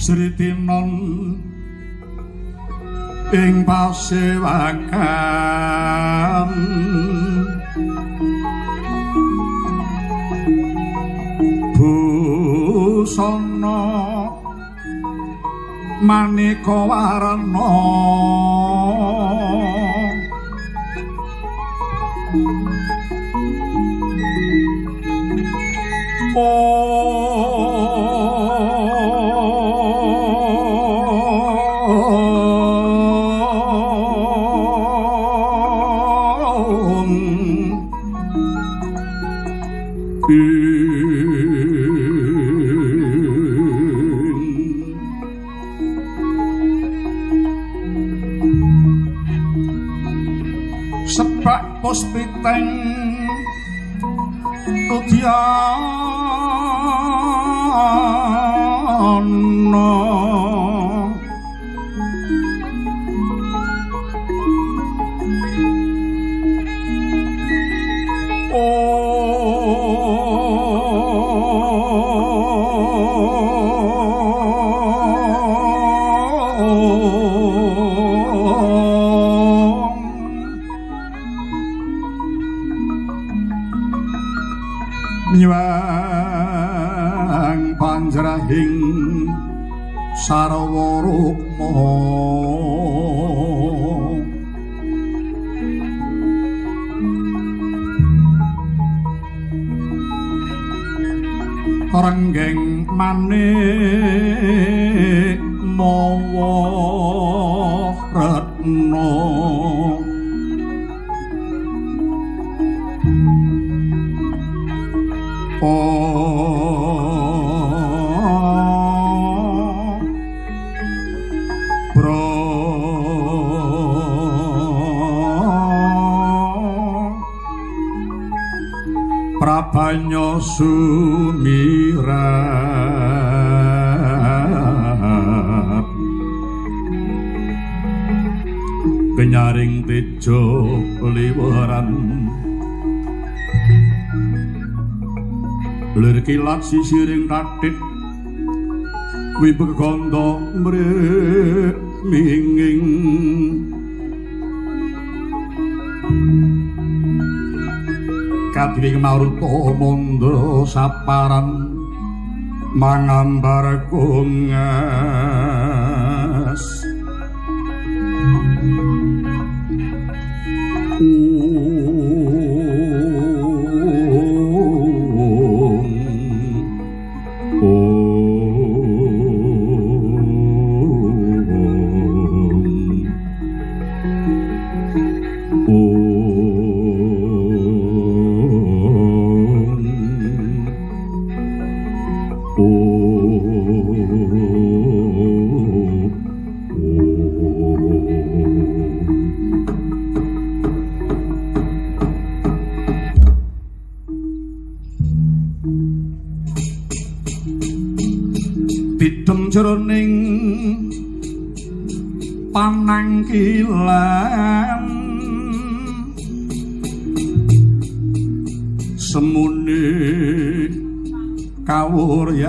Sri Tinon ing pasewakan busana maneka warna Sebak puspiteng udyana Miwang panjrahing sarwa rukma renggeng manik mawa retna Prabanya sumirat kenyaring tejo liweran lir kilat sisiring tathik wibeganda mringing kadiwing maruta mandra saparan mangambar kungas Didem jroning panangkilan semune kawuryan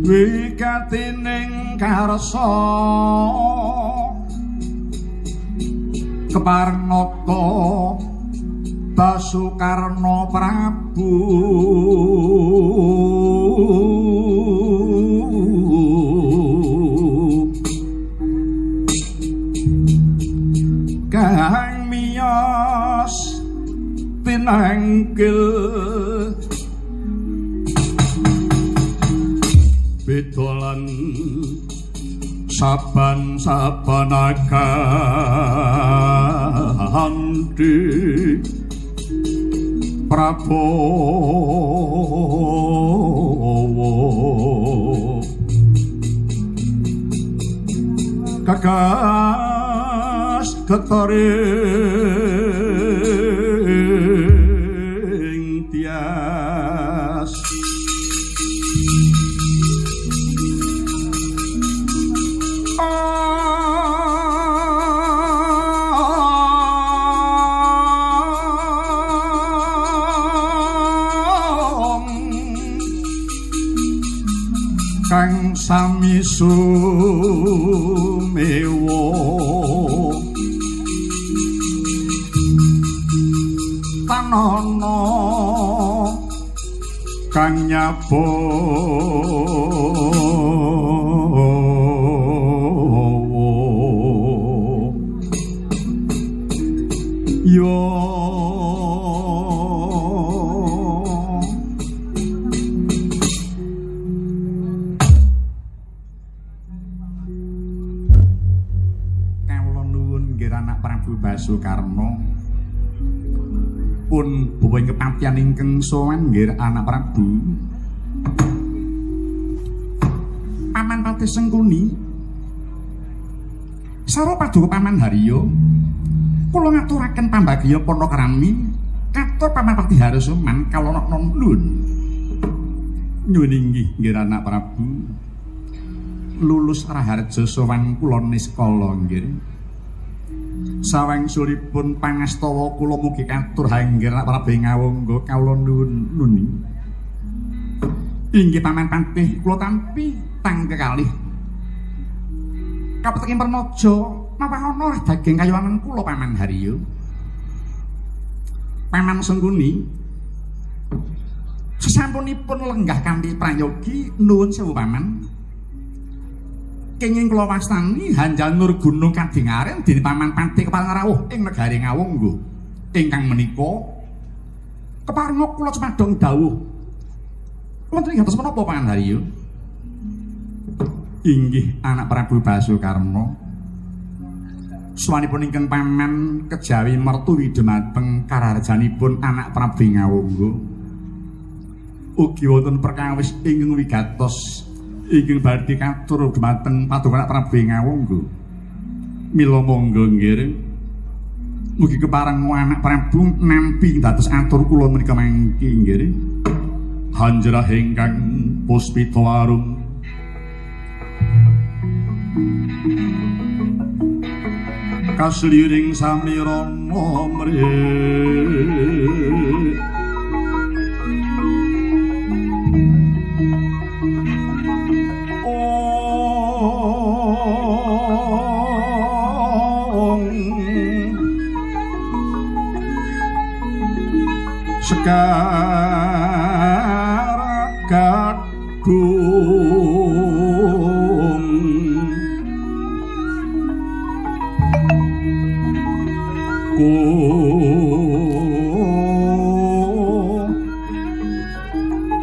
wigatining karsa keparnata Basukarna Prabu kang miyos tinangkil bedolan saban-saban aganti Prabowo kagas getaring tias Kang sami sumewa tanana kang nyapa yo kawula nuwun nggih anak Prabu Basukarna pun bawa kepatihan ingkang sowan nggih anak Prabu. Paman Patih Sengkuni sarwa paduka Paman Haryo kula ngaturaken pambagya panakrami katur Paman Patih Harsuman kalana nuwun. Nyuwun inggih nggih anak Prabu. Lulus raharja sowan kula niskala nggih. Sawangsulipun pangastawa kula mugi katur hangger anak Prabu Ngawangga kawula nuwun nuni. Inggih Paman Patih kula tampi tang kekalih. Kapeteng Pernaja mawah ana daging kayuwanan kula Paman Haryo. Paman Sengkuni sesampunipun lenggah kanthi prayogi nuwun sewu Paman. Kenging kula wastani Hanjanur Gunung kadingaren dene Paman Patih kepareng rawuh ing negari Ngawangga. Ingkang menika keparenga kula cumadong dawuh. Wonten ing atos menapa Paman Haryo? Inggih anak Prabu Basukarna. Suwanipun ingkang paman kejawi mertuwi dumateng karaharjanipun anak Prabu Ngawangga. Ugi wonten perkawis ingkang wigatos ingkang badhe katur dumateng paduka anak Prabu Ngawangga. Mila monggo nggih. Mugi kepareng anak Prabu nampi dados atur kula menika mangke nggih. Hanjrah ingkang puspita arum kasliring samirana mrih ong sekar gadung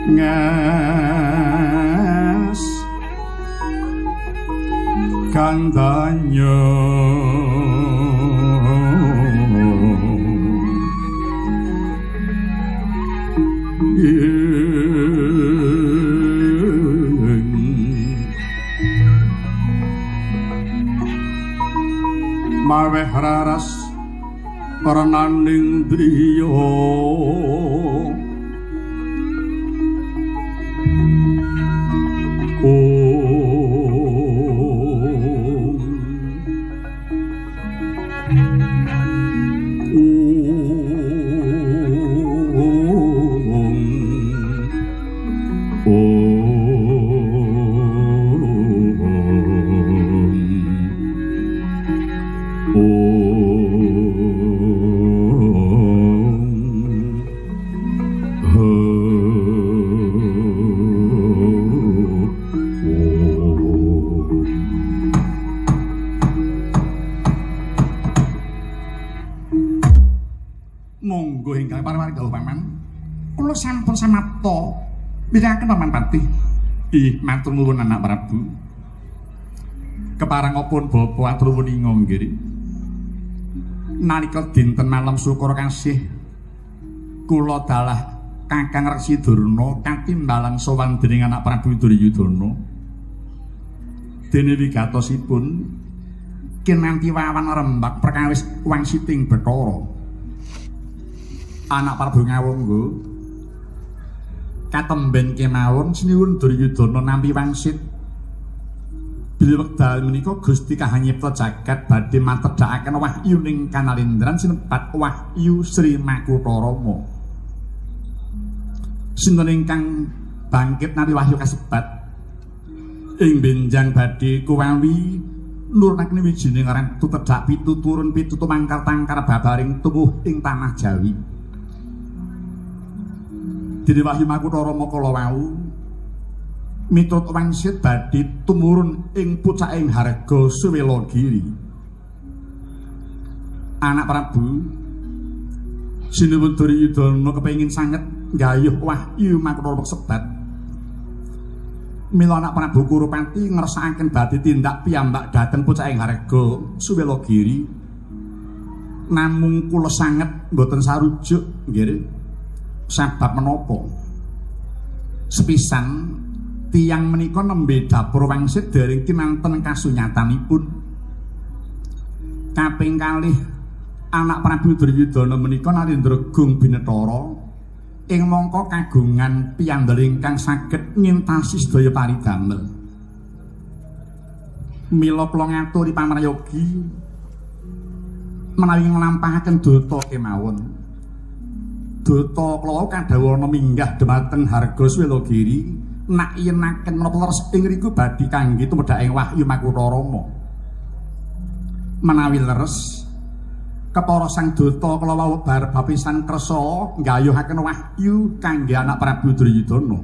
ngas kandanya maweh raras renaning driya om om om Monggo ingkang paring dawuh Paman. Kula sampun samapta mirengaken Paman Patih. Ih, matur nuwun anak Prabu. Keparengipun bapa atur wuninga nggih. Nalika dinten malam syukur kasih kula dalah Kakang Resi Durna katimbalan sowan dening anak Prabu Duryudana. Dene wigatosipun kinanti wawan rembag perkawis wangsiting Bathara. Anak Prabu Ngawangga katemben kemawon sinuwun Duryudana nampi wangsit. Bilih wekdal menika Gusti Kang nyipta jagat badhe matedhakaken wahyu ning kanalindran sinebat Wahyu Sri Makutharama. Sinten ingkang bangkit nampi wahyu kasebat Ing benjang badhe kuwawi nurunaken wijining ratu tedhak pitu turun pitu tumangkar tangkar babaring tubuh ing tanah Jawi. Dene Wahyu Makutha Rama kala wau miturut wangsit badhe tumurun ing pucaking harga Suwelagiri. Anak Prabu Sinuwun Duryudana kepengin sanget nggayuh Wahyu Makutha Rama sebat. Mila anak Prabu Kurupati ngersakaken badhe tindak piyambak dhateng pucaking harga Suwelagiri. Namung kula sanget mboten sarujuk nggih. Sabab menapa? Sepisan tiyang menika nembe dapur wangsit dereng kinanten kasunyatanipun. Kaping kalih anak Prabu Duryudana menika Narendra Gung Binetara ing mangka kagungan piyandel ingkang saged ngintasi sedaya paridamel. Mila kula ngaturi pamrayogi menawi nglampahaken duta kemawon. Duta kula kadhawana minggah dhumateng harga Suwelagiri nak yenaken menapa leres ing riku badhe kangge tumedhaking Wahyu Makutha Rama. Menawi leres kepara sang duta kala wau bar bapisan kersa nggayuhaken wahyu kangge anak Prabu Duryudana.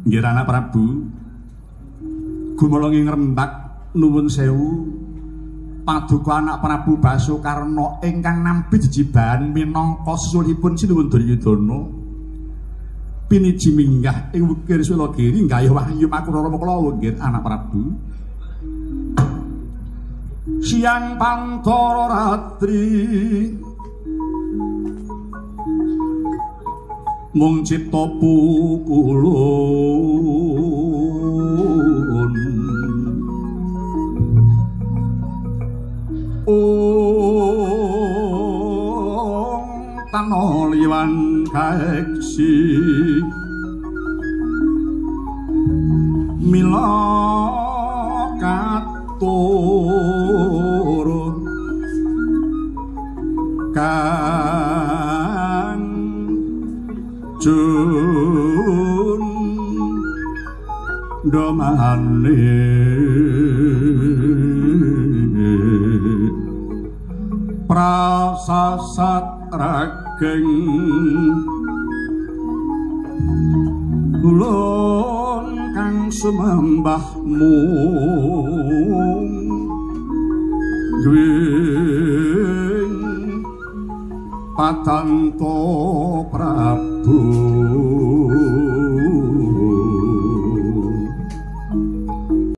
Nggih anak Prabu gumolong ing rembak nuwun sewu paduka anak Prabu Basukarna ingkang nampi jejibahan minangka sesulipun Sinuwun Duryudana piniji minggah ing wukir Suwelagiri nggayuh wahyu Makutha Rama kala wau nggih anak Prabu. Siang pantara ratri mung cipta pukulun ong tano liwan kaeksi mila katur kang jun domane prasasat rageng ulun kang sumembah mung gwing patanto Prabu.